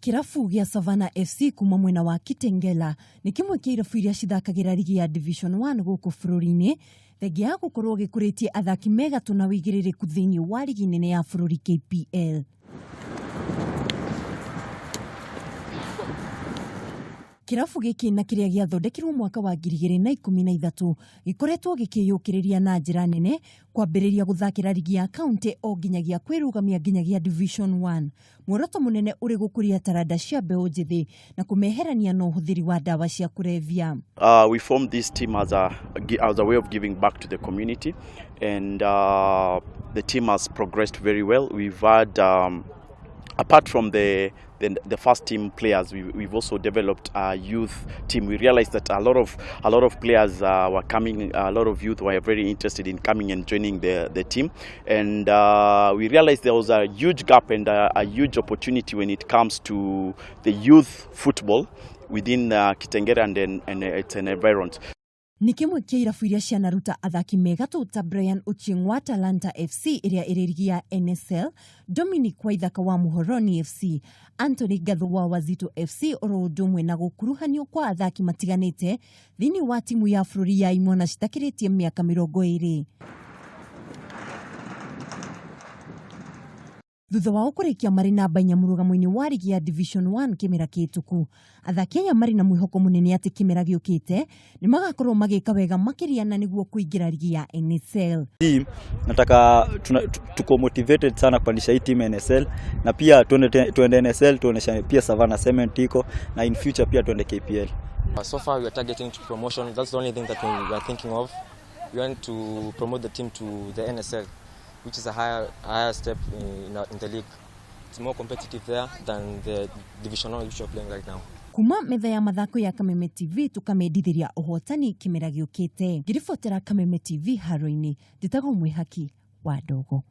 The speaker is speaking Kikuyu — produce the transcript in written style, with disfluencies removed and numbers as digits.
Kĩrabu gĩa Savannah FC kuma mwena wa Kitengela nĩ kĩmwe kĩa irabu iria cithakagĩra rigi ya Division 1 gũkũ bũrũri-inĩ, thengia ya gũkorwo gĩkũrĩtie athaki me gatũ na wĩigĩrĩrĩku thĩinĩ wa rigi nene ya bũrũri KPL. Kĩrabu gĩkĩ na kĩrĩa gĩathondekirwo mwaka wa 2013 gĩkoretwo gĩkĩyũkĩrĩria na njĩra nene kwambĩrĩria gũthakĩra rigi ya kaunti o nginyagia kwĩrũgamia nginyagia Division 1. Muoroto mũnene ũrĩ gũkũria taranda cia mbeũ njĩthĩ na kũmeherania na ũhũthĩri wa ndawa cia kũrebia. We formed this team as a way of giving back to the community, and the team has progressed very well. We've had, apart from the first team players, we've also developed a youth team. We realized that a lot of players were coming, a lot of youth were very interested in coming and joining the team, and we realized there was a huge gap and a huge opportunity when it comes to the youth football within Kitengela and its environs. Nĩ kĩmwe kĩa irabu iria cianaruta athaki megatũ ta Brian Ochieng wa Talanta FC ĩrĩa ĩrĩ rigi ya NSL, Dominic Waithaka wa Muhoroni FC, Anthony Gathu wa Wazito FC, oro ũndũ ũmwe na gũkuruhanio kwa athaki matiganĩte thĩinĩ wa timu ya bũrũri ya imwana citakĩrĩtie mĩaka 20. Thutha wao kũrĩkia marĩ namba 4 mũrũgamo-inĩ wa rigi ya Division 1 kĩmera kĩhĩtũku, athaki aya marĩ na mwĩhoko mũnene atĩ kĩmera gĩũkĩte nĩ magakorwo magĩka wega makĩria na nĩguo kũingĩra rigi ya NSL. Team nataka tuko motivated sana kupandisha hii team NSL, na pia tuende NSL, tuonesha pia Savannah Cement iko, na in future pia tuende KPL. So far we are targeting to promotion. That's the only thing that we are thinking of. We want to promote the team to the NSL, which is a higher step in the league. It's more competitive there than the Division 1 which we are playing right now. Kuma metha ya mathako ya Kameme TV, tukamendithĩria ũhotani kĩmera gĩũkĩte. Ngĩribotera Kameme TV haro-inĩ, njĩtagwo Mwĩhaki wa Ndogo.